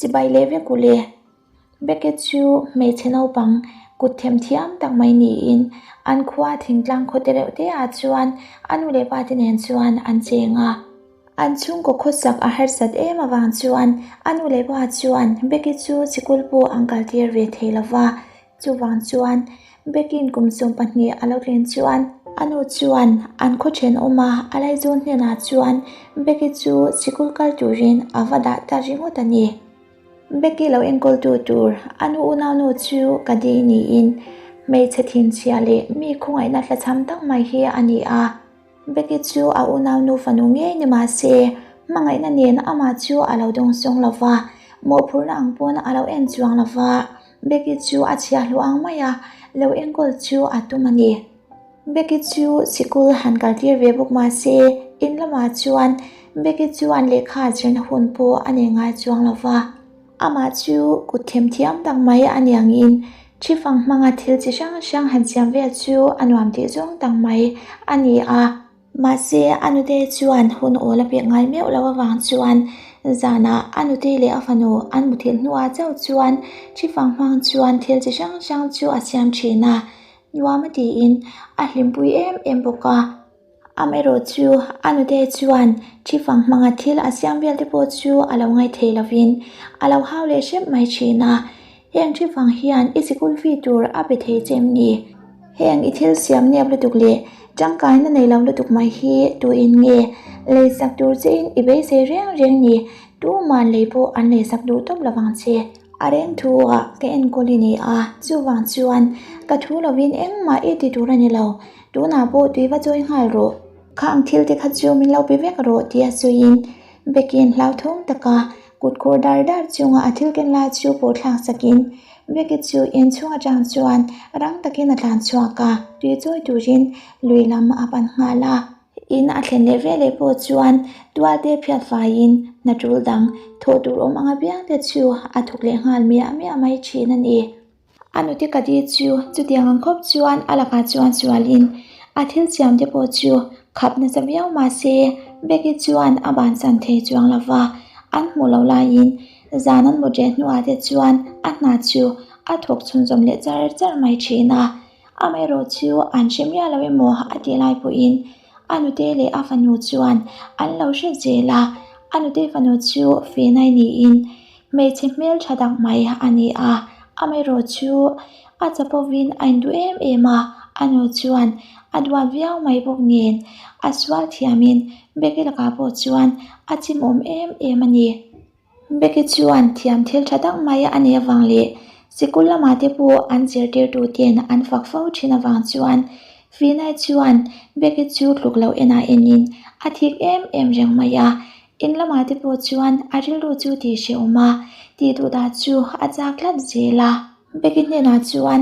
Chibai leh vek u le. Beckett chu hmeichhe naupang kut themthiam tak mai niin an khua thingtlang khaw te reuh te ah chuan a nu leh pa te nen chuan an cheng a. An chhungkaw khawsak a harsat em avang chuan a nu leh pa chuan Becky chu sikul pawh an kaltir ve thei lo va, Chuvang chuan Bekin kum 12 a lo tlen chuan a nu chuan an khaw thenawm a, a laizawn hnenah chuan Becky chu sikul kal turin a va dah ta ringawt a ni. Becky lo enkawltu tur a nu unaunu chu ka dei niin hmeichhe thinchhia leh mi khawngaihna tlachham tak mai hi a ni a. Becky chu a unaunu fanu ngei ni mah se, hmangaihna nen amah chu a lo dawngsawng lo va, mawhphurhna ang pawn a lo en chuang lo va, Becky chu a chhiahhlawh ang mai a, lo enkawl chu a tum a ni. Becky chu sikul han kaltir ve bawk mah se, in lamah chuan Becky chuan lehkha zirna hun pawh a nei ngai chuang lo va. Amah chu kut themthiam tak mai a ni angin Ṭhifang hmanga thil chi hrang hrang han siam vel chu a nuam tih zawng tak mai a ni a. Mahse, a nute chuan hun awl a pek ngai meuh loh avang chuan zanah a nute leh a fanu an muthilh hnuah chauh chuan Ṭhifang hmang chuan thil chi hrang hrang chu a siam ṭhin a, nuam a tiin a hlimpui em em bawk a. Amaherawh chu a nute chuan Ṭhifang hmanga thil a siam vel te pawh chu a lo ngaithei lovin a lo hau leh hrep mai ṭhin a. Heng Ṭhifang hian i sikul fee tur a pe thei che em ni? Heng i thil siam nep lutuk leh ṭangkaina nei lo lutuk mai hi tuin nge leisak tur chein i beisei reng reng ni? Tuman lei pawh an leisak duh tawp lovang che. A reng thu ah ka enkawl i ni a, chuvang chuan ka thu lovin engmah i ti tur a ni lo. Tunah pawh tui va chawi nghal rawh. Khang thil te kha chu min lo pe vek rawh tia sawiin Becky-in hlauthawng taka kut khur dar dar chunga a thil ken lai chu pawh thlak sakin Becky chu inchhung atang chuan rang takin a tlan chhuak a, tui chawi turin lui lam a pan nghal a. In a thlen leh veleh pawh chuan tual te phiat faiin hna tul dang thawh tur awm ang apiang te chu a thawk leh nghal miah miah mai thin a ni. A nute ka di chu chutiang ang khawp chuan a lakah chuan sualin a thil siam te pawh chu khap nasa viau mah se Becky chuan a bansan thei chuang lo va, an hmuh loh laiin zan an mut reh hnuah te chuan a hna chu a thawk chhunzawm leh char char mai thin a. Amaherawh chu an hre miah lo emaw a tih lai pawhin a nute leh a fanu chuan an lo hre zel a, a nute fanu chu Finai niin hmeichhe hmel tha tak mai a ni a, amaherawh chu a chapovin a induh em em a, a nu chuan a duat viau mai bawk nen a sual thiamin Becky lakah pawh chuan a chimawm em em a ni. Becky chuan thiam thil tha tak mai a nih avang leh sikul lamah te pawh an zirtirtu ten an fak fo thin avang chuan Vinay chuan Becky chu tluk loh enah enin a thik em em reng mai a, in lamah te pawh chuan a rilru chu tih hrehawm a, tih duh dah chu a chak tlat zel a. Becky hnenah chuan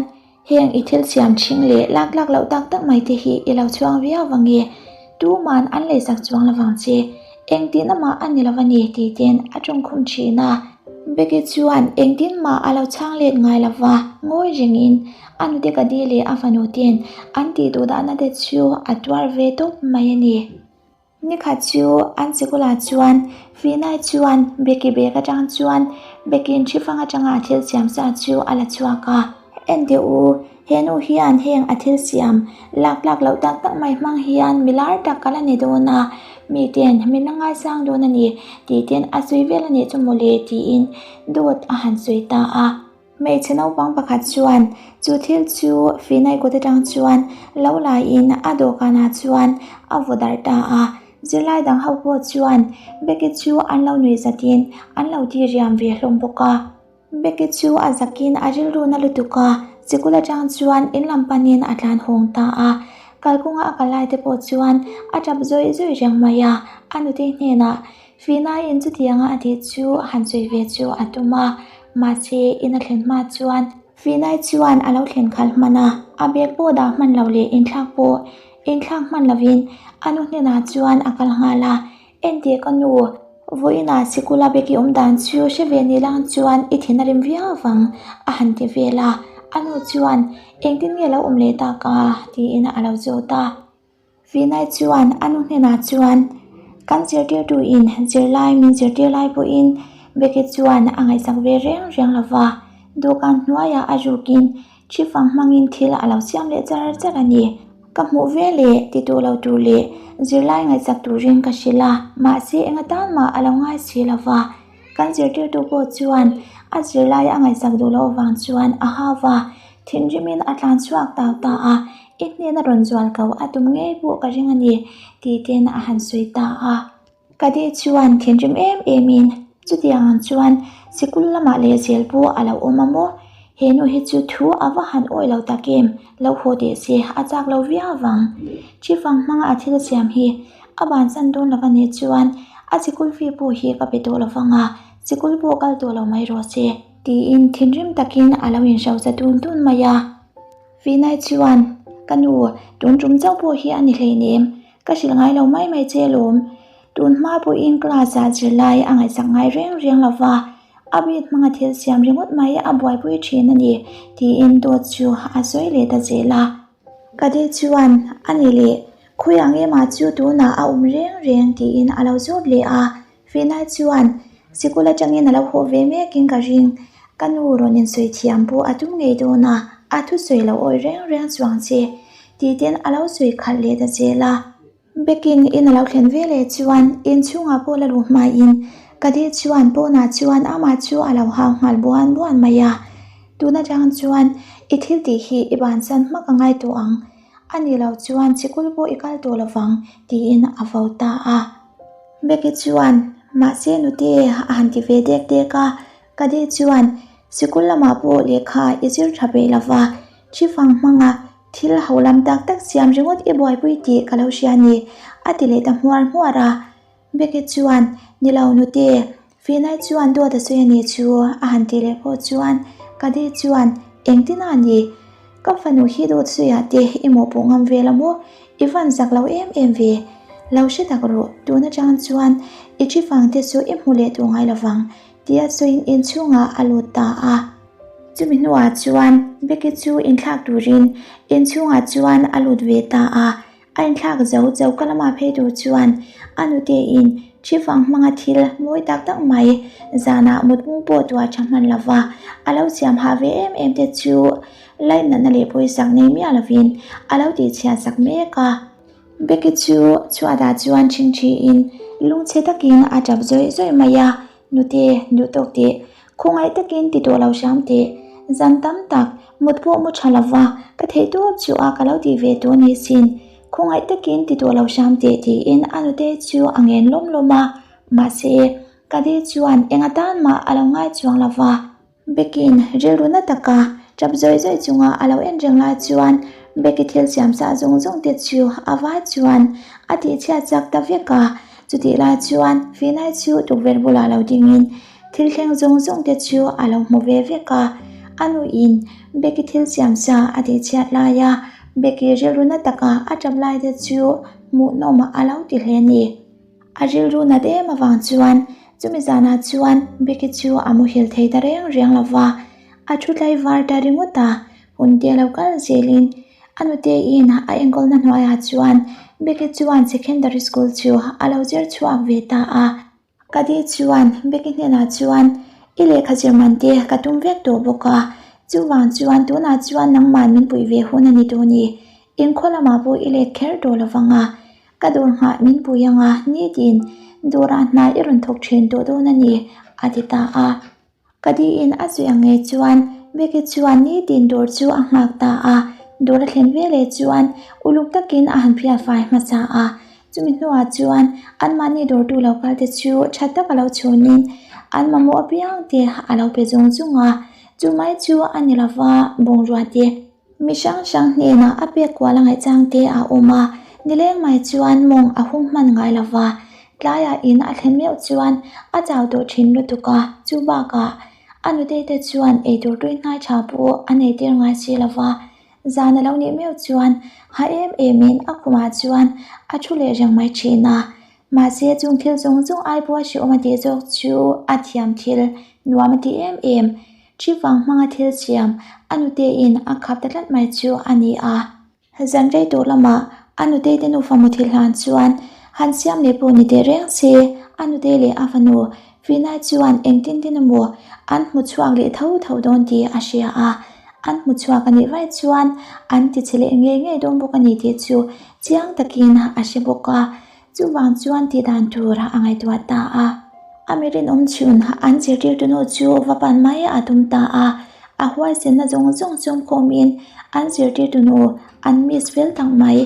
heng i thil siam thing leh lak lak loh tak tak mai te hi i lo chhuang viau vang e, tuman an leisak chuang lovang che, engtin amah a ni lo a ni tih ten a tawngkhum thin a. Becky chuan engtin mah a lo chhang let ngai lo va, ngawi rengin a nute ka di leh a fanu ten an tih duh dahna te chu a tuar ve tawp mai a ni. Nikhat chu an sikulah chuan Vinay chuan Becky bag atang chuan Becky'n hrifang atanga a thil siam sa chu a la chhuak a. Enteh u, he nu hian heng a thil siam lak tlak loh tak tak mai hmang hian mi lar tak ka la ni dawn a, miten min la ngaisang dawn a ni tih ten a sawi vel a nih chu mawle tiin dawt a han sawi ta a. Hmeichhe naupang pakhat chuan chu thil chu Finai kut atang chuan lo laiin a dawhkanah chuan a vaw darh ta a. Zirlai dang ho pawh chuan Becky chu an lo nuih zatin an lo ti riam ve hlawm bawk a. Becky chu a zakin a rilru na lutuk a, sikul atang chuan in lam panin a tlan hawng ta a. Kalkawnga a kal lai te pawh chuan a tap zawih zawih reng mai a, a nute hnenah Finaiin chutianga a tih chu han sawi ve chu a tum a, mahse in a thlen hma chuan Finai chuan a lo thlen khalh hman a, a bag pawh dah hman lo leh inthlak pawh inthlak hman lovin a nu hnenah chuan a kal nghal a, Enteh ka nu, vawiinah sikula bag i awm dan chu hre ve ni lang chuan i thin a rim viau vang a han ti vel a, a nu chuan engtin nge lo awm leh tak a tiin a lo zawt a. Vinay chuan a nu hnenah chuan, Kan zirtirtuin zirlai min zirtir lai pawhin Becky chuan a ngaihsak ve reng reng lo va, dawhkan hnuaiah a rukin Chifang hmangin thil a lo siam leh char char a ni. Ka hmuh ve leh ti tawh lo tur leh zirlai ngaihsak turin ka hrilh a, mahse enga tan mah a lo ngai si lo va. Kan zirtirtu pawh chuan a zirlai a ngaihsak duh loh avang chuan a hau va, thinrimin a tlan chhuak tau ta a, i hnena rawn zual ko a tum ngei pawh ka ring a ni, tih ten a han sawi ta a. Ka dih chuan thinrim em em in chutiang ang chuan sikul lamah leh zel pawh a lo awm a maw? He nu hi chu thu a va han awih lo tak em, lo haw teh se a chak lo viau vang. Chifang hmanga a thil siam hi a bansan dawn lo a nih chuan a sikul fee pawh hi ka pe tawh lo vang a, sikul pawh kal tawh lo mai rawh se tiin thinrim takin a lo inhrosa tun tun mai a. Vinay chuan, Ka nu, tun tum chauh pawh hi a ni hleinem. Ka hrilh ngai lo mai mai che lawm. Tun hma pawhin class ah zirlai a ngaihsak ngai reng reng lo va, a bit hmanga thil siam ringawt mai a buaipui thin a ni, tiin dawt chu a sawi leh ta zel a. Ka di chuan, A ni leh, khawiah nge mah chu tunah a awm reng reng, tiin a lo zawt leh a. Vinay chuan, Sikul atangin a lo haw ve mekin ka ring, ka nu rawn insawi thiam pawh a tum ngei dawn a, a thusawi lo awih reng reng chuang che, tih ten a lo sawi khalh leh ta zel a. Bekin in a lo thlen ve leh chuan inchhungah pawh la luh hmain Kadi chuan pawnah chuan amah chu a lo hau nghal buan buan mai a, tun atang chuan i thil tih hi i bansan hmak a ngai tawh ang, a nih loh chuan sikul pawh i kal tawh lovang, tiin a vo ta a. Becky chuan, Mahse nute a han ti ve dek dek a, Kadi chuan, Sikul lamah pawh lehkha i zir tha peih lova, Chifang hmanga thil ho lam tak tak siam ringawt i buaipui tih ka lo hria ni, a ti leh ta hmuar hmuar a. Becky chuan, Ni lo nute, Finai chuan dawt a sawi a nih chu, a han ti leh pawh chuan Kadi chuan, Engtin a ni? Ka fanu hi dawt sawiah te i mawhpawh ngam vel a maw? I van zak lo em em ve. Lo hre tak rawh, tun atang chuan i ṭhifang te chu i hmu leh tawh ngai lovang, tia sawiin inchhungah a lut ta a. Chumi hnuah chuan Becky chu inthlak turin inchhungah chuan a lut ve ta a. A inthlak zo choka lamah phei tur chuan a nutein ṭhifang hmanga thil mawi tak tak mai zanah mutmu pawh tuah ṭha hman lova a lo siam hah ve em em te chu lainatna leh pawisak nei miah lovin a lo tihchhiat sak mek a. Becky chu chhuatah chuan ṭhingṭhiin lungchhe takin a ṭap zawih zawih mai a, Nute, duh tawk teh, khawngaih takin ti tawh lo hram teh. Zan tam tak, mut pawh mu tha lova, ka theih tawp chu a ka lo ti ve tawh ni sin. Khawngaih takin ti tawh lo hram teh tiin a nute chu a ngen lawm lawm a. Mahse, ka di chuan eng atan mah a lo ngai chuang lova. Bekin rilru na taka tap zawih zawih chunga a lo en reng lai chuan Becky thil siam sah zawng zawng te chu a vai chuan a tihchhiat chak ta vek a. Chutih lai chuan Vinay chu tukverh bulah lo dingin thil thleng zawng zawng te chu a lo hmu ve vek a. A nuin Becky thil siam sa a tihchhiat laia Becky rilru na taka a tap lai te chu hmuhnawm a lo ti hle a ni. A rilru nat em avang chuan chumi zanah chuan Becky chu a muhil thei ta reng reng lo va, a thu tlai var ta ringawt a, hun te lo kal zelin a nuteiin a enkawlna hnuaiah chuan Becky chuan secondary school chu a lo zir chhuak ve ta a. Ka di chuan Becky hnenah chuan I lehkha zir man te ka tum vek tawh bawk a, chuvang chuan tunah chuan nangman min puih ve hun a ni tawh ni, inkhaw lamah pawh i let kher tawh lo vang a, Ka dawr nghah min pui ang a, nitin dawrah hna i rawn thawk thin tawh dawn a ni, a ti ta a. Ka diin a zui ang nge chuan Becky chuan nitin dawr chu a nghak ta a. Dawr a thlen veleh chuan uluk takin a han phiat fai hmasa a. Chumi hnuah chuan anmahni dawrtu lo kal te chu tha tak a lo chhunin an mamawh apiang te a lo pe zung zung a. Chu mai chu a ni lova bungrua te. Mi hrang hrang hnenah a pek kual a ngaihchang te a awm a, nileng mai chuan mawng a hung hman ngai lo va, tlaiah in a thlen meuh chuan a chau tawh thin lutuk a, chu bakah a nutei te chuan eitur tui hnai tha pawh a nei tir ngai si lo va, zan a lo nih meuh chuan ha em emin a khumah chuan a thu leh reng mai thin a, mahse chung thil zawng zawng ai pawha hrehawm a tih zawk chu a thiam thil nuam a ti em em. Thi vang hmanga thil siam a nutein a khap ta tlat mai chu a ni a. Zan rei tawh lamah a nutei te nufa muthilh hlan chuan han siam leh pawh ni teh reng se, a nutei leh a fanu. Vinay chuan engtin tin emaw an hmu chhuak leh tho tho dawn tih a hria a, an hmu chhuak a nih vaih chuan an ti chhe leh ngei ngei dawn bawk a ni tih chu chiang takin a hre bawk a, chuvang chuan tih dan tur a ngaihtuah ta a. A mi rinawm chhun an zirtirtu nu chu va pan mai a tum ta a, a huaisenna zawng zawng chawm khawmin an zirtirtu nu an miss fel tak mai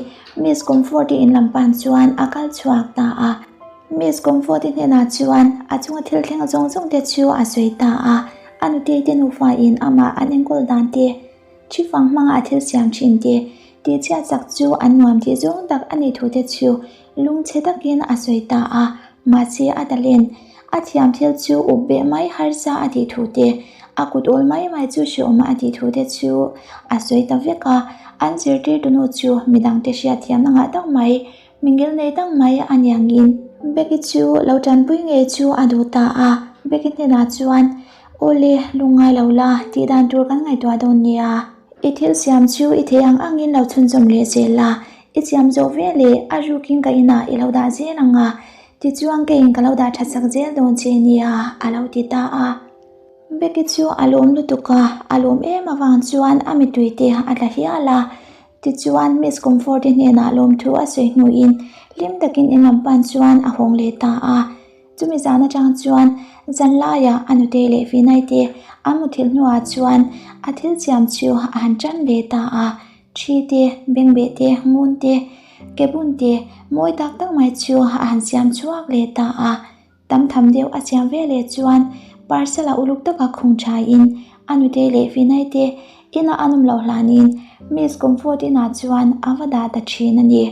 Miss Comfort-i in lam pan chuan a kal chhuak ta a. Miss Comfort-i hnenah chuan a chunga thil thleng zawng zawng te chu a sawi ta a, a nutei te nufa in amah an enkawl dan te, thi fang hmanga a thil siam thin te, tih chhiat chak chu an nuam tih zawng tak a nih thu te chu lungchhe takin a sawi ta a, mahse a talent a thiam thil chu up beh mai harsa a tih thu te, a kut awl mai mai chu hreawm a tih thu te chu a sawi ta vek a, an zirtirtu nu chu midangte hriatthiamna ngah tak mai Mingil nei tak mai a niangin Becky chu lo tanpui ngei chu a duh ta a, Becky hnenah chuan, Awle, lungngai lo la, tih dan tur kan ngaihtuah dawn nia. I thil siam chu i thei ang angin lo chhunzawm leh zel la, i siam zawh ve leh a rukin ka inah i lo dah zel ang a, tichuan keiin ka lo dah that sak zel dawn che nia, a lo ti ta a. Becky chu a lawm lutuk a, a lawm em avang chuan a mittui te a tla hial a. Tichuan, Miss Comfort-i hnenah lawmthu a sawi hnuin hlim takin in lam pan chuan a hawng leh ta a. Chumi zan atang chuan zanlaiah a nutei leh Vinay te an muthilh hnuah chuan a thil chiam chu a han tan leh ta a. Thi te, bengbeh te, ngun te, ke bun te mawi tak tak mai chu a han siam chhuak leh ta a. Tam tham deuh a siam ve leh chuan parcel a uluk taka khung thain a nutei leh Vinay te ina an awm loh hlanin Miss Comfort inah chuan a va dah ta thin a ni.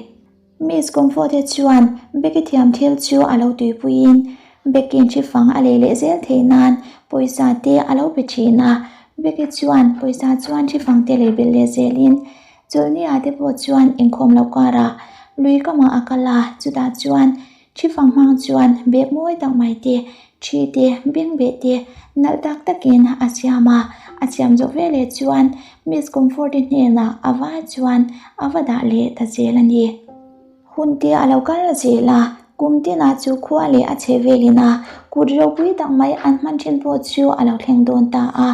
Miss Comfort te chuan Becky thiam thil chu a lo tuipuiin Becky-in hri fang a lei leh zel theih nan pawisa te a lo pe thin a, Becky chuan pawisa chuan hri fang te lei belh leh zelin chawlhni-ah te pawh chuan inkhawm loh karah lui kamah a kal a, chutah chuan Thi fang hmang chuan beh mawi tak mai te, thi te, beng beh te nalh tak takin a siam a, a siam zawh veleh chuan Miss Comfort-i hnenah a vai chuan a va dah leh ta zel a ni. Hun te a lo kal zel a, kum tinah chu khua leh a chhe velin a kut ropui tak mai an hman thin pawh chu a lo thleng dawn ta a.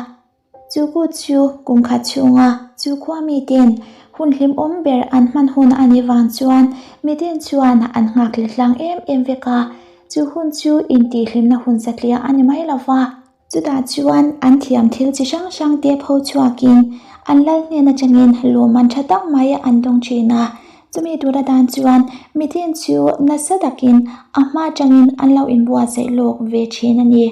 Chu kut chu kum khat chhunga chu khua miten hun hlimawm ber an hman hun a nih vang chuan miten chuan an nghak leh tlang em em vek a, chu hun chu intihhlimna hun satliah a ni mai lo va. Chutah chuan an thiam thil chi hrang hrang te pho chhuakin an lal hnen atangin lawmman tha tak mai an dawng thin a, chumi tur atan chuan miten chu nasa takin a hma atangin an lo inbuatsaih lawk ve thin a ni.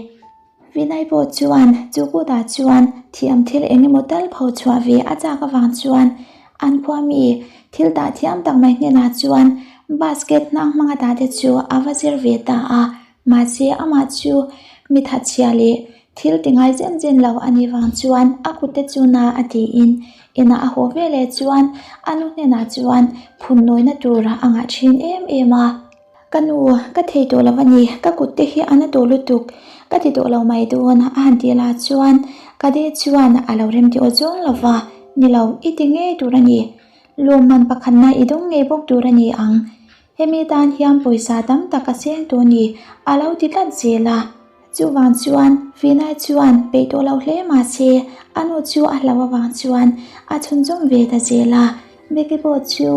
Vinay pawh chuan chu kutah chuan thiam thil eng emaw tal pho chhuah ve a chak avang chuan an khua mi thil tah thiam tak mai hnenah chuan basket hnang hmanga tah te chu a va zir ve ta a, mahse amah chu mi thatchhia leh thil ti ngai zen zen lo a nih vang chuan a kut te chu na a tiin inah a haw ve leh chuan a nu hnenah chuan phun nawina tur a ngah thin em em a. Ka nu, ka thei tawh lo a ni, ka kut te hi a na tawh lutuk, ka ti tawh lo mai dawn a han tih lah chuan ka de chuan a lo rem tih aw zawng lo va, ni lo, i ti ngei tur a ni, lawmman pakhatna i dawng ngei bawk tur a ni ang, hemi tan hian pawisa tam tak a seng tawh a ni, a lo ti tlat zel a. Chuvang chuan Vinay chuan peih tawh lo hle mahse a nu chu a hlauh avang chuan a chhunzawm ve ta zel a, Becky pawh chu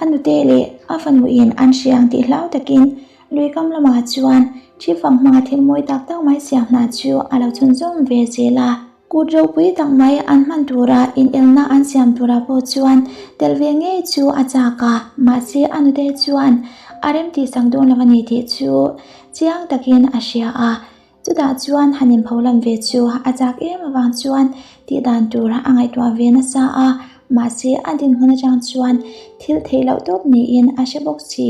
a nute leh a fanuin an hriang tih hlau takin lui kam lamah chuan thi fang hmanga thil mawi tak tak mai siam hna chu a lo chhunzawm ve zel a. Kut ropui tak mai an hman tura inelna an siam turah pawh chuan tel ve ngei chu a chak a, mahse a nute chuan a remtih sak dawn lo a ni tih chu chiang takin a hria a. Chutah chuan han inpho lam ve chu a chak em avang chuan tih dan tur a ngaihtuah ve nasa a, mahse a dinhmun atang chuan thil theih loh tawp niin a hre bawk si,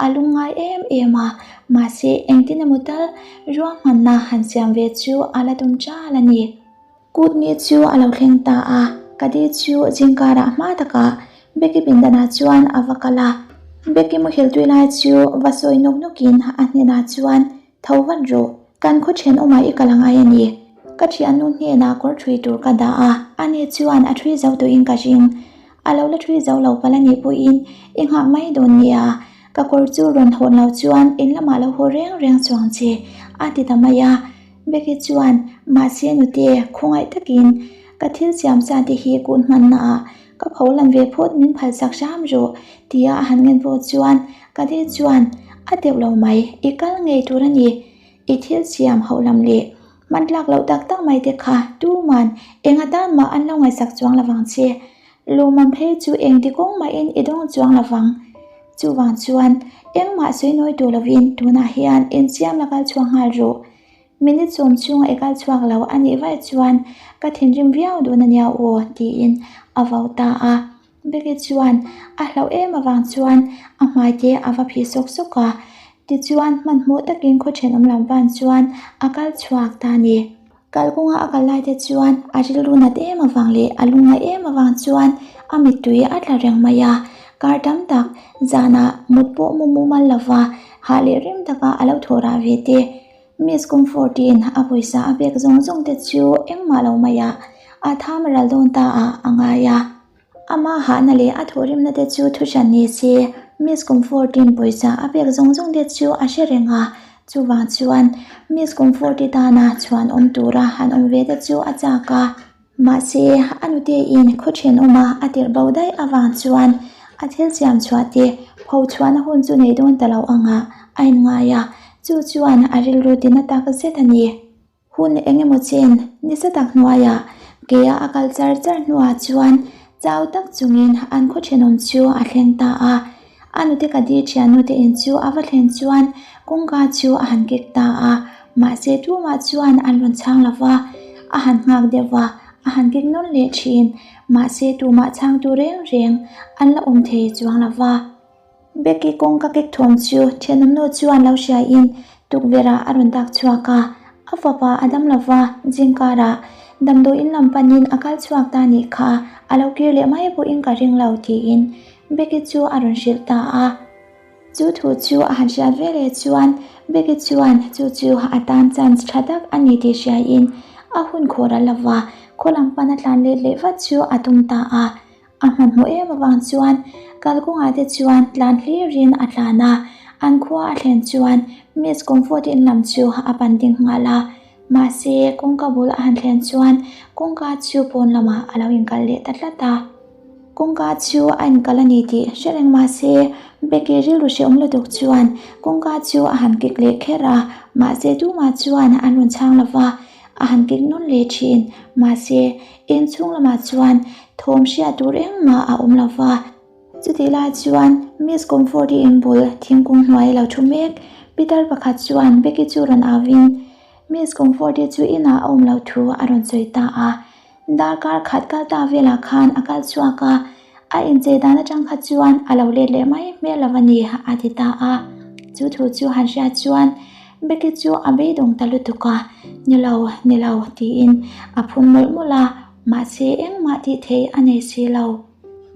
a lungngai em em a, mahse engtin emaw tal ruahmanna han siam ve chu a la tum chal a ni. Kut ni chu a lo thleng ta a, Kadi chu zingkarah hma takah Becky pindanah chuan a va kal a, Becky muhil tui lai chu va sawi nawk nawkin a hnenah chuan Tho vat rawh, kan khaw thenawmah i kal angai a ni. Ka thiannu hnenah kawr thui tur ka dah a, ani chuan a thui zo tawhin ka ring. A lo la thui zo lo palh a nih pawhin i nghak mai dawn nia. Ka kawr chu rawn hawn lo chuan in lamah lo haw reng reng chuang che, a ti ta mai a. Becky chuan, Mahse nute, khawngaih takin ka thil siam sa te hi kun hmannaah ka pho lan ve phawt min phalsak hram rawh, tia a han ngen pawh chuan Kadi chuan, A deuh lo mai, i kal ngei tur a ni. I thil siam hauh lam leh hman tlak loh tak tak mai te kha tuman eng atan mah an lo ngaihsak chuang lovang che. Lawmawm phei chu engti kawng mahin i dawng chuang lovang. Chuvang chuan engmah sawi nawi tur lovin tunah hian insiam la kal chhuak nghal rawh. Minute sawm chhunga i kal chhuak lo a nih vaih chuan ka thinrim viau dawn a nia aw tiin a vau ta a. Becky chuan a hlauh em avang chuan a hmai te a va phih sawk sawk a, tichuan hmanhmawh takin khaw thenawm lam van chuan a kal chhuak ta a ni. Kalkawnga a kal lai te chuan a rilru nat em avang leh a lungngaih em avang chuan a mittui a tla reng mai a, kar tam tak zanah mut pawh mu mumal lova hah leh rim taka a lo thawh rah ve te. Miss Comfort-in a pawisa a pek zawng zawng te chu engmah lo maiah a tham ral dawn ta ah a ngai a. Ama hahna leh a thawhrimna te chu thu hran ni se, Miss Comfort-in pawisa a pek zawng zawng te chu a hre reng a, chuvang chuan Miss Comfort-i tana chhuan awm tura han awm ve te chu a chak a. Mahse, a nutein khaw thenawma a tirh bo daih avang chuan a thil siam chhuah te pho chhuahna hun chu nei dawn ta lo angah a inngai a, chu chuan a rilru tina tak zet a ni. Hun eng emaw chen nisa tak hnuaiah keia a kal char char hnuah chuan chau tak chungin an khaw thenawm chu a thleng ta a. A nute ka di thiannute in chu a va thlen chuan kawngka chu a han kek ta a, mahse tumah chuan an rawn chhang lo va, a han nghak deuh va, a han kek nawn leh thin, mahse tumah chhangtu reng reng an la awm thei chuang lo va. Becky kawngka kek thawm chu thenawmnu chuan lo hriain tukverh ah a rawn dak chhuak a, a fapa a dam lo va, zingkarah damdawiin lam panin a kal chhuak ta nih kha, a lo kir leh mai pawhin ka ring lo tiin Becky chu a rawn hrilh ta a. Chu thu chu a han hriat ve leh chuan Becky chuan chu chu a tan chance tha tak a ni tih hriain a hun khawr a lo va, khaw lam pana tlan let leh vat chu a tum ta a. A hmanhmawh em avang chuan kalkawngah te chuan tlan hlirin a tlan a, an khua a thlen chuan Miss Comfort in lam chu a pan ding nghal a. Mahse, kawngka bul a han thlen chuan kawngka chu pawn lamah a lo inkal leh ta tlat a. Kawngka chu a inkal a ni tih hre reng mahse, Becky rilru hrehawm lutuk chuan kawngka chu a han kik leh kher a, mahse tumah chuan an rawn chhang lo va, a han kik nawn leh thin. Mahse, inchhung lamah chuan thawm hriat tur engmah a awm lo va. Chutih lai chuan Miss Comfort-i inbul thingkung hnuai a lo thu mek. Pitar pakhat chuan Becky chu rawn au in, Miss Comfort-i chu inah a awm loh thu a rawn sawi ta a. Darkar khat kal ta velah khan a kal chhuak a, a inchei dan atang kha chuan a lo let leh mai hmel lo a ni, a ti ta a. Chu thu chu han hriat chuan Becky chu a beidawng ta lutuk a, Ni lo, ni lo, tiin a phun mawlh mawlh a, mahse engmah tih theih a nei si lo.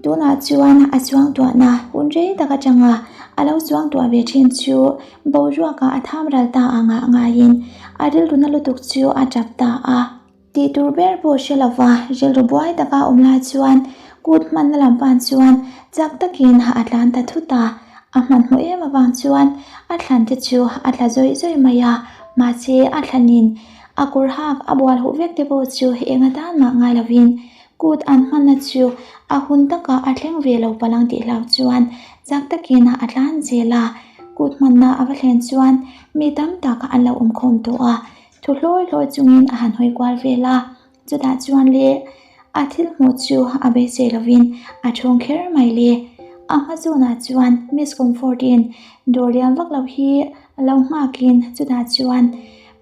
Tunah chuan a chuang tuahna hun rei tak atanga a lo chuang tuah ve thin chu boruakah a tham ral ta angah ngaiin a rilru na lutuk chu a tap ta a. Tih tur ber pawh hre lova rilru buai taka awm lai chuan kut hmanna lam pan chuan chak takin a tlan ta thut a, a hmanhmawh em avang chuan a thlan te chu a tla zawih zawih mai a, mahse a thlanin a kawr hak a bual huh vek te pawh chu eng atan mah ngai lovin Kut an hmanna chu a hun takah a thleng ve lo palang tih hlau chuan chak takin a tlan zel a, kut hmanna a va thlen chuan mi tam tak an lo awm khawm tawh a, thu hlawi hlawi chungin a han hawi kual vel a, chutah chuan le a thil hmuh chu a beisei lovin a thawng kher mai le. A hma zawnah chuan Miss Comfort-in dawr lian vak lo hi lo nghakin chutah chuan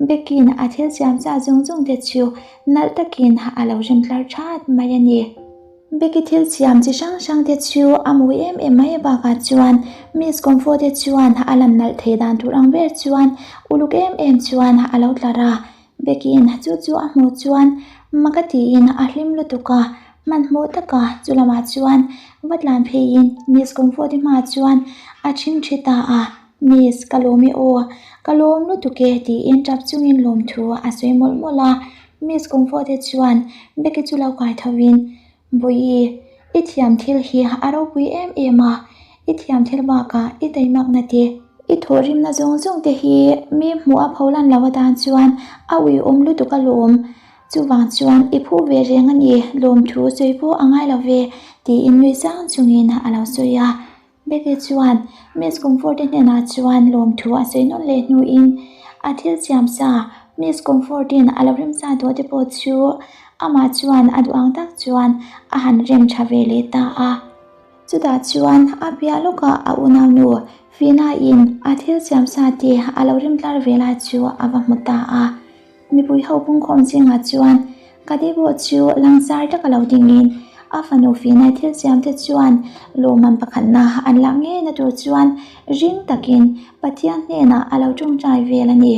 Bekin a thil siam zah zawng zawng te chu nalh takin a lo rem tlar that mai a ni. Becky thil siam chi hrang hrang te chu a mawi em em mai bakah chuan Miss Comfort te chuan a lan nalh thei dan tur ang ber chuan uluk em em chuan a lo tlar a. Bekin chu chu a hmuh chuan mak a tiin a hlim lutuk a, hmanhmawh taka chu lamah chuan va tlan pheiin Miss Comfort te hmaah chuan a ṭhingṭhi ta a. Miss, ka lawm e aw, ka lawm lutuk e tiin tap chungin lawmthu a sawi mawlh mawlh a. Miss Comfort-e chuan Becky chu lo kai tho in, Bawihi, i thiam thil hi a ropui em em a, I thiam thil bakah i taimakna te, i thawhrimna zawng zawng te hi mi hmuh a pho lan lo atan chuan a uiawm lutuk alawm. Chuvang chuan i phu ve reng a ni, lawmthu sawi pawh a ngai lo ve, tiin nui sang chungin a lo sawi a. Becky chuan Miss Comfort-i hnenah chuan lawmthu a sawi nawn leh hnuin a thil siam sa Miss Comfort-in a lo remsa tawh te pawh chu amah chuan a duh ang tak chuan a han rem tha ve leh ta a. Chutah chuan a piah lawkah a unaunu Fina-in a thil siam sa te a lo rem tlar ve lai chu a va hmu ta a. Mipui ho pungkhawm zingah chuan Kadibo chu langsar taka lo dingin a fanu Finai thil siamte chuan lawmman pakhatna an lak ngeina tur chuan ring takin Pathian hnenah a lo tawngtai vel a ni.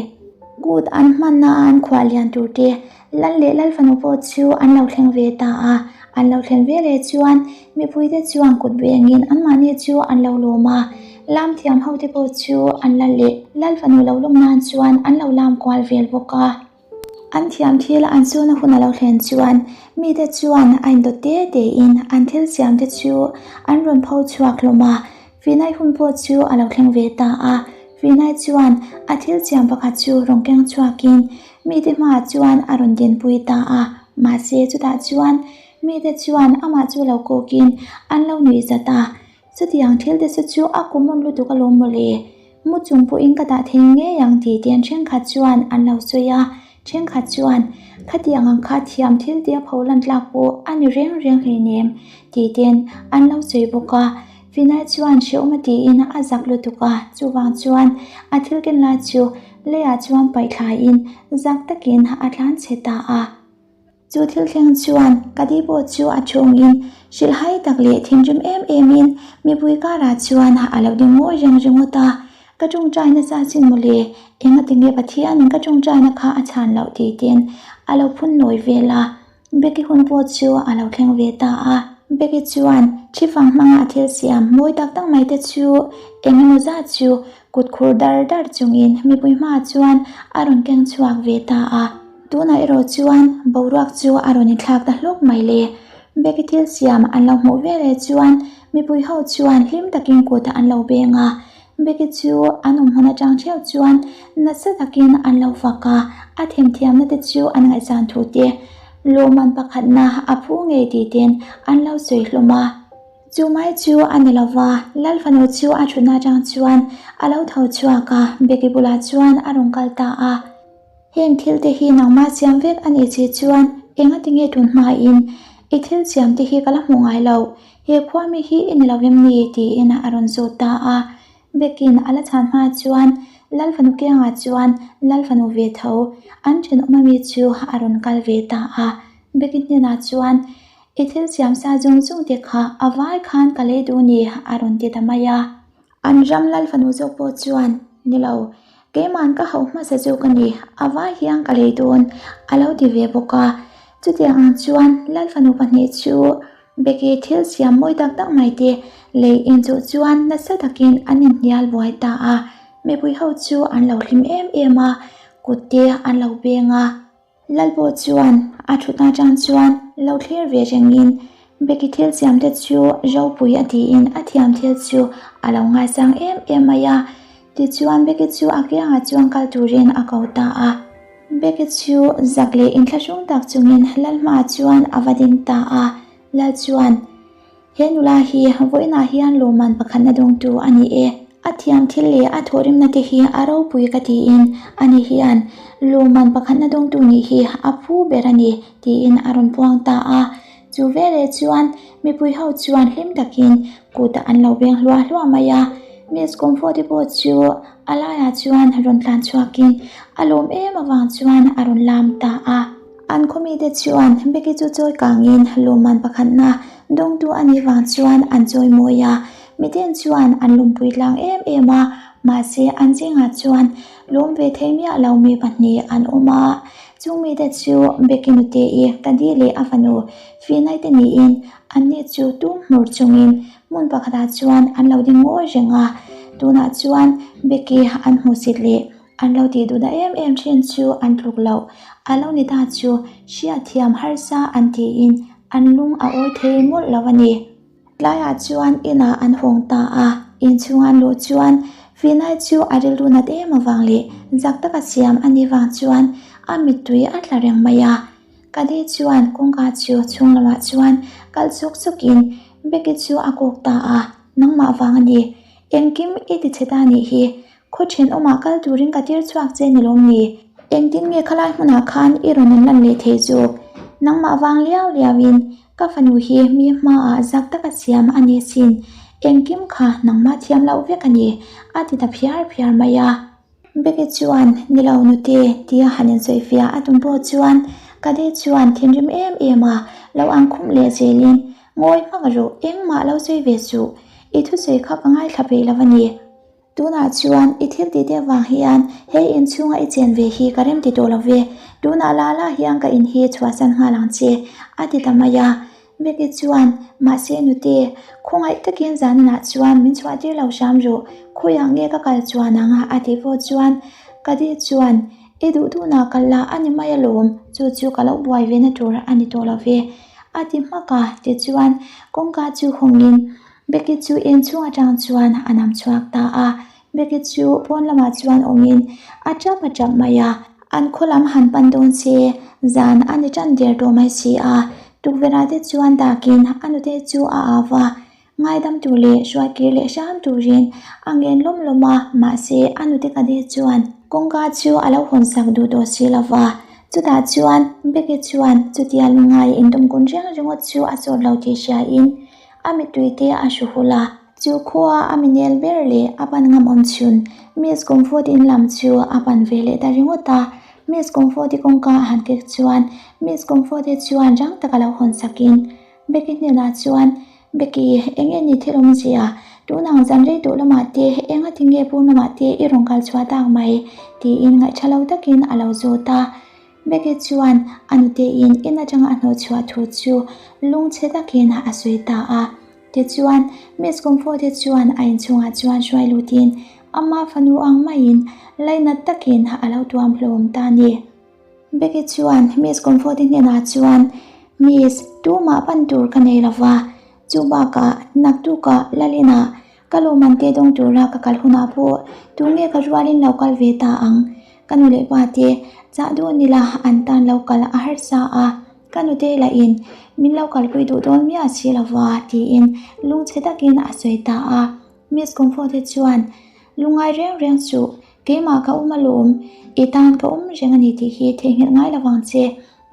Kut an hmanna a an khuah lian turte Lal leh Lal fanu pawh chu an lo thleng ve ta a, an lo thlen ve leh chuan mipuite chuan kut vengin anmahni chu an lo lawm a, lam thiam hote pawh chu an lal leh Lal fanu lo lawm nan chuan an lo lam kual vel bawk a. An thiam thil an suna hun a lo thlen chuan mite chuan a indawt te tein an thil siamte chu an rawn pho chhuak hlawm a, Vinai hun pawh chu a lo thleng ve ta a, Vinai chuan a thil siam pakhat chu rawn keng chhuakin mite hmaah chuan a rawn dinpui ta a, mahse chutah chuan mite chuan amah chu lo kawkin an lo nuih zat a, chutiang thil te chu chu a common lutuk alawm mawle, mu chung pawhin ka dah thei ngei ang tih te an thenkhat chuan an lo sawi a, thenkhat chuan khatiang ang kha thiam thil tia pho lan tlak pawh a ni reng reng hleinem tih ten an lo sawi bawk a. Vinay chuan hrehawm a tiin a zak lutuk a, chuvang chuan a thil ken lai chu leiah chuan paih thlaiin zak takin a tlan chhe ta a. Chu thil thleng chuan Kadi pawh chu a chhungin hrilhhai tak leh thinrim em emin mipui karah chuan a lo ding ngawi reng ringawt a, Ka tawngtai nasa chin mawle, engatinge Pathianin ka tawngtaina kha a chhan loh tih ten a lo phun nawi vel a. Becky hun pawh chu a lo thleng ve ta a. Becky chuan thi fang hmanga a thil siam mawi tak tak mai te chu eng emaw zat chu kut khur dar dar chungin mipui hmaah chuan a rawn keng chhuak ve ta a. Tunah erawh chuan boruak chu a rawn inthlak ta hlawk mai le. Becky thil siam an lo hmuh veleh chuan mipui ho chuan hlim takin kut an lo beng a. Becky chu an awm hmun atang theuh chuan nasa takin an lo fak a, a themthiamna te chu an ngaihsan thu te, lawmman pakhatna a phu ngei tih ten an lo sawi hlawm a. Chu mai chu a ni lova, Lal fanu chu a thutna atang chuan a lo tho chhuak a, Becky bulah chuan a rawn kal ta a. Heng thil te hi nangmah siam vek a nih che chuan engati nge tun hmain i thil siam te hi ka la hmuh ngai lo, he khuami hi i ni lo em ni? tiin a rawn zawt ta a. Bekin a la chhan hma chuan Lal fanu kiangah chuan Lal fanu ve tho an thenawm ami chu a rawn kal ve ta a. Bekin hnenah chuan I thil siam sa zawng zawng te kha a vai khan ka lei duh ni a rawn ti ta mai a. An ram lal fanu zawk pawh chuan, Ni lo, keima'n ka hauh hmasa zawk a ni, a vai hian ka lei dawn, a lo ti ve bawk a. Chutiang ang chuan lal fanu pahnih chu Becky thil siam mawi tak tak mai te lei inchuh chuan nasa takin an inhnial buai ta a. Mipui ho chu an lo hlim em em a, kut te an lo beng a. Lalpawh chuan a thutna atang chuan lo thlir ve rengin Becky thil siamte chu ropui a tiin a thiam thil chu a lo ngaisang em em mai a. Tichuan Becky chu a kiangah chuan kal turin a ko ta a. Becky chu zak leh inthlahrung tak chungin Lal hmaah chuan a va ding ta a. Lal chuan. He nula hi vawiinah hian lawmman pakhatna dawngtu a ni e. A thiam thil leh a thawhrimna te hi a ropui ka tiin ani hian lawmman pakhatna dawngtu nih hi a phu ber a ni tiin a rawn puang ta a. Chu veleh chuan mipui ho chuan hlim takin kut an lo beng hluah hluah mai a. Miss Comfort-i pawh chu a laiah chuan rawn tlan chhuakin a lawm em avang chuan a rawn lam ta a. An khawmite chuan Becky chu chawi kangin lawmman pakhatna dawngtu a nih vang chuan an chawi mawi a, miten chuan an lawmpui tlang em em a, mahse an zingah chuan lawm ve thei miah lo mi pahnih an awm a. Chung mite chu Becky nute-i Kadi leh a fanu Finai te niin anni chu tum hmur chungin hmun pakhatah chuan an lo ding ngawi reng a, tunah chuan Becky an hmuhsit leh An lo tih duhna em em thin chu an tluk loh. A lo ni ta chu hriatthiam harsa an tiin an lung a awi thei mawlh lo a ni. Tlaiah chuan inah an hawng ta a, inchhung an luh chuan Vinay chu a rilru nat em avang leh zak taka siam a nih vang chuan a mittui a tla reng mai a. Kadi chuan kawngka chu chhung lamah chuan kal chuk chukin Becky chu a kawk ta a, Nangmah vang a ni, engkim i ti chhe ta nih hi, Khaw thenawmah kal turin ka tir chhuak che ni lawm ni? Engtin nge khalai hmunah khan i rawn inlan leh thei zawk? Nangmah vang liau liauin ka fanu hi mi hmaah zak taka siam a ni sin. Engkim kha nangmah thiam loh vek a ni, a ti ta phiar phiar mai a. Becky chuan, Ni lo nute, tia han insawifiah a tum pawh chuan Kadi chuan thinrim em em a lo ang khum leh zelin, Ngawi hmak rawh, engmah lo sawi ve suh, i thusawi kha ka ngaithla peih lo a ni. Tunah chuan i thil tih te vang hian he in chhunga i chen ve hi ka rem ti tawh lo ve, tunah la la hian ka in hi chhuahsan nghal ang che, a ti ta mai a. Becky chuan, Mahse nute, khawngaih takin zaninah chuan min chhuah tir lo hram rawh, khawiah nge ka kal chuan ang a? a tih pawh chuan Kadi chuan, I duh duhnah kal la a ni mai alawm, chu chu ka lo buai ve na tur a ni tawh lo ve, a ti hmak a. Tichuan kawngka chu hawngin Becky chu inchhung atang chuan a nam chhuak ta a, Becky chu pawn lamah chuan awmin a tap a tap mai a, an khaw lam han pan dawn se zan a ni tan der tawh mai si a, tukverh te chuan dakin a nute chu a au va, ngaidam tur leh hruai kir leh hram turin a ngen lawm lawm a, mahse a nute ka de chuan kawngka chu a lo hawn sak duh tawh si lo va, chutah chuan Becky chuan chutia lungngai indawmkun reng ringawt chu a sawt lo tih hriain A mittui te a hru hul a, chu khua a mi nel ber leh a pan ngam awm chhun Miss Comfort in lam chu a pan ve leh ta ringawt a. Miss Comfort i kawngka a han kek chuan Miss Comfort i chuan rang taka lo hawn sakin Becky hnenah chuan, Becky, eng nge ni thil awmzia? Tun ang zan rei duh lamah te eng a ti nge pur lamah te i rawn kal chhuah tak mai? tiin ngaihṭha lo takin a lo zawt a. Becky chuan a nuteiin in atanga a hnawhchhuah thu chu lungchhe takin a sawi ta a. Tichuan, Miss Comforte chuan a inchhungah chuan hruai lutin ama fanu ang maiin lainat takin a lo tuam hlawm ta a ni. Becky chuan Miss Comforte hnenah chuan, Miss, tumah pan tur ka nei lova, chu bakah naktukah Lalina Ka lawmman te dawng tura ka kal hunah pawh tunge ka rualin lo kal ve ta ang? Ka nu leh pa te chah dawn ila an tan lo kal a harsa a, ka nute lahin min lo kalpui duh dawn miah si lova tiin lungchhe takin a sawi ta a. Miss Comfort te chuan lungngai reng reng suh, keimah ka awm alawm, i tan ka awm reng a ni tih hi theihnghilh ngai lovang che.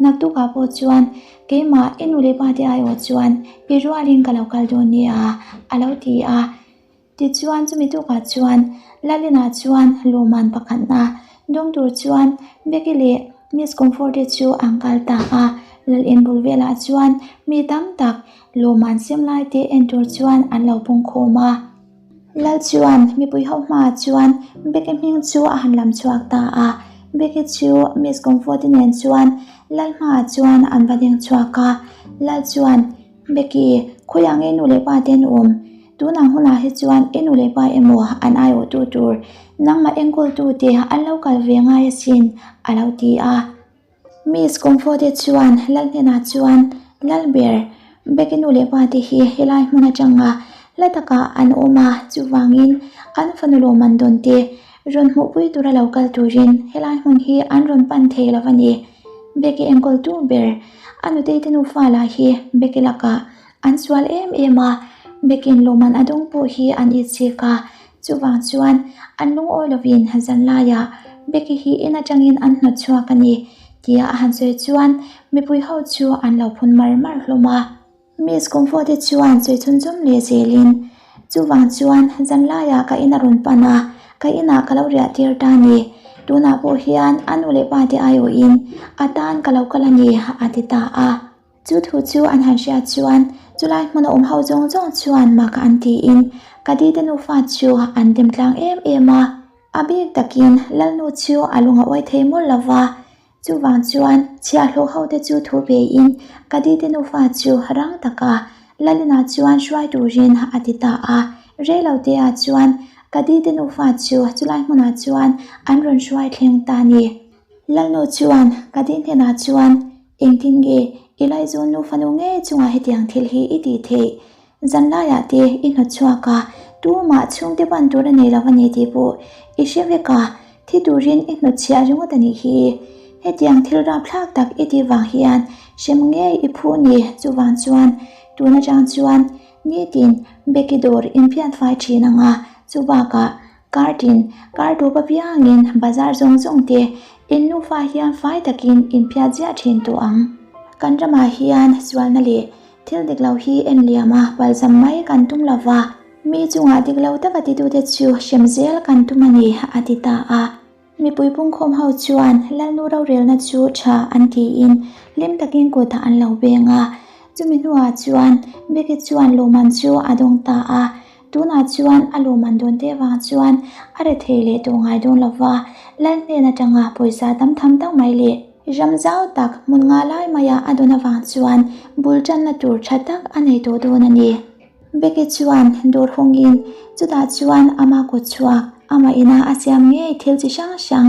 Naktukah pawh chuan keimah i nu leh pa te aiawh chuan i rualin ka lo kal dawn nia a lo ti a. Tichuan chumi tukah chuan Lalina chuan lawmman pakhatna dawng tur chuan Becky leh Miss Comfort te chu an kal ta a. Lal in bul velah chuan mi tam tak lawmman sem lai te en tur chuan an lo pungkhawm a. Lal chuan mipui ho hmaah chuan Becky hming chu a han lam chhuak ta a, Becky chu Miss Comfort-i nen chuan Lal hmaah chuan an va deng chhuak a, Lal chuan, Becky, khawiah nge nu leh pa te an awm? Tunang hunah hi chuan i nu leh pa emaw an aiawhtu tur nangmah enkawltu te an lo kal ve ngai asin, a lo ti a. Miss Comforte chuan Lal hnenah chuan, Lalber, Becky nu leh pa te hi helai hmun atanga hla takah an awm a, chuvangin an fanu lawmman dawn te rawn hmuhpui tura lo kal turin helai hmun hi an rawn pan thei lo a ni. Becky enkawltu ber, a nutei te nufa lah hi Becky lakah an sual em em a, Becky'n lawmman a dawng pawh hi an itchik a, Chuvang chuan an lungawi lovin zanlaiah Becky hi in atangin an hnawt chhuak a ni tia a han sawi chuan mipui ho chu an lo phun mar mar hlawm a. Miss Comfort te chuan sawi chhunzawm leh zelin chuvang chuan zanlaiah ka in a rawn pan a, ka inah ka lo riah tir ta a ni. Tunah pawh hian a nu leh pa te aiawhin a tan ka lo kal a ni a ti ta a. Chu thu chu an han hriat chuan chulai hmuna awm ho zawng zawng chuan mak an tiin ka dite nufa chu an dem tlang em em a. A bik takin Lalnu chu a lung a uai thei mawlh lo va, chuvang chuan chhiahhlawh hote chu thu vein ka dite nufa chu rang taka Lalina chuan hruai turin a ti ta a. Reilotea chuan ka dite nufa chu chulai hmunah chuan an rawn hruai thleng ta a ni. Lalnu chuan ka dih hnenah chuan, Engtin nge i laizawn nu fanu ngei chungah hetiang thil hi i tih theih? Zanlaiah te i hnawt chhuak a, tumah chhungte ban tur a nei lo a ni tih pawh i hre vek a, thi turin i hnawt chhiah ringawt a nih hi. Hetiang thil rapthlak tak i tih vang hian hrem ngei i phu ni, chuvang chuan tun atang chuan nitin Becky dawr inphiat fai thin ang a, chubakah Kartin, kar tawp apiangin bazar zawng zawng te in nufa hian fai takin inphiat ziah thin tawh ang. Kan ramah hian sualna leh thil dik lo hi en liam a palzam mai kan tum lo va, mi chungah dik lo taka titute chu hrem zel kan tum a ni, a ti ta a. Mipui pungkhawm ho chuan Lalnu rorelna chu tha an tiin hlim takin kut an lo beng a. Chumi hnuah chuan Becky chuan lawmman chu a dawng ta a. Tunah chuan a lawmman dawn te vang chuan a rethei leh tawh ngai dawn lo va, Lal hnen atanga pawisa tam tham tak mai leh ram zau tak hmun nga lai maia a dawn avang chuan bul tanna tur tha tak a nei tawh dawn a ni. Becky chuan dawr hawngin chutah chuan ama kut chhuak, ama ina a siam ngei thil chi hrang hrang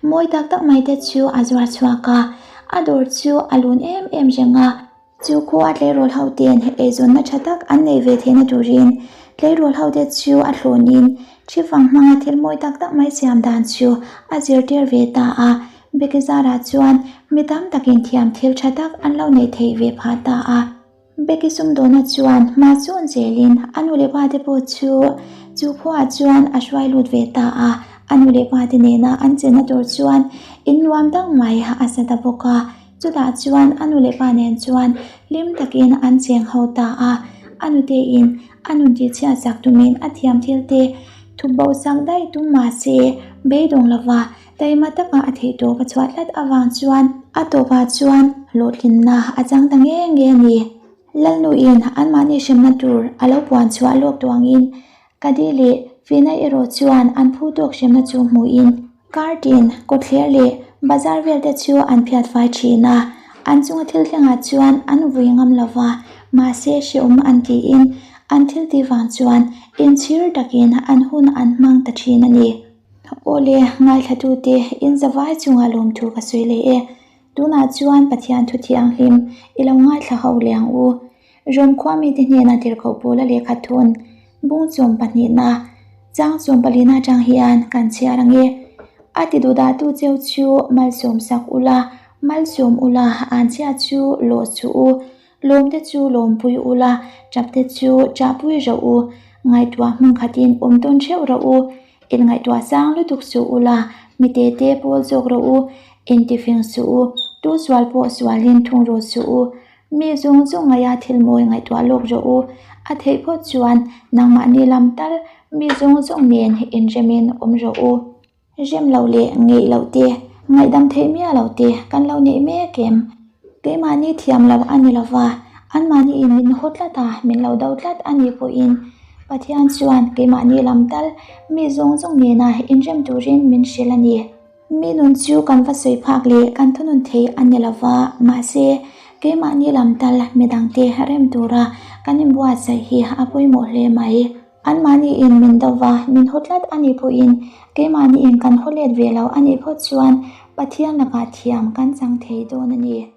mawi tak tak mai te chu a zuar chhuak a, a dawr chu a lun em em reng a. Chu khua tleirawl ho ten eizawnna tha tak an nei ve theihna turin tleirawl ho te chu a thlawnin thi fang hmanga thil mawi tak tak mai siam dan chu a zirtir ve ta a. Becky zarah chuan mi tam takin thiam thil tha tak an lo neih theih ve phah ta a. Becky sumdawna chuan hma sawn zelin a nu leh pa te pawh chu chu khuaah chuan a hruai lut ve ta a, a nu leh pa te nena an chenna tur chuan in nuam dang mai a sa ta bawk a, chutah chuan a nu leh pa nen chuan hlim takin an cheng ho ta a, a nutein a nun tihchhiat sak tumin a thiam thil te thup bo sak daih tum mahse beidawng lova Taima taka a theih tawp a chhuah tlat avang chuan a tawpah chuan hlawhtlinna a chang ta nge nge a ni. Lalnuin anmahni hremna tur a lo puan chhuah lawk tuangin Kadi leh Vinay erawh chuan an phu tawk hremna chu hmuhin Kartin, kawtthler leh bazar vel te chu an phiat fai thin a, an chunga thil thlengah chuan an vui ngam lo va, mahse hrehawm an tiin an thil tih vang chuan inchhir takin an hun an hmang ta thin a ni. Awle, ngaithlatute in zavai chunga lawmthu ka sawi leh e. Tunah chuan Pathian thu thianghlim i lo ngaithla ho leh ang u. Rom khua mite hnena tirhkoh pawla lehkha thun bung chawm pahnihna, chang chawm palina atang hian kan chhiar ang e. A ti duhdahtu cheu chu malsawm sak ula, malsawm ula, anchhia chu lawh suh u. Lawmte chu lawmpui ula, chapte chu chahpui rawh u, ngaihtuah hmun khatin awm tawn theuh rawh u. Inngaihtuah sang lutuk suh ula, mi tete pawl zawk rawh u, intifing suh u, tu sual pawh sualin thung rawh suh u. Mi zawng zawng ngaia thil mawi ngaihtuah lawk rawh u, a theih phawt chuan nangmahni lam tal mi zawng zawng nen inremin awm rawh u. Rem loh leh ngeih loh te, ngaihdam theih miah loh te kan lo neih mek em? Keimahni thiam loh a ni lova, anmahniin min haw tlat a, min lo do tlat a nih pawhin Pathian chuan keimahni lam tal mi zawng zawng nena inrem turin min hrilh a ni. Mi nun chu kan va sawi phak leh kan thunun thei a ni lova, mahse keimahni lam tal midangte rem tura kan inbuatsaih hi a pawimawh hle mai. Anmahniin min do va, min haw tlat a nih pawhin keimahniin kan haw let ve lo a nih phawt chuan Pathian lakah thiam kan chang thei dawn a ni.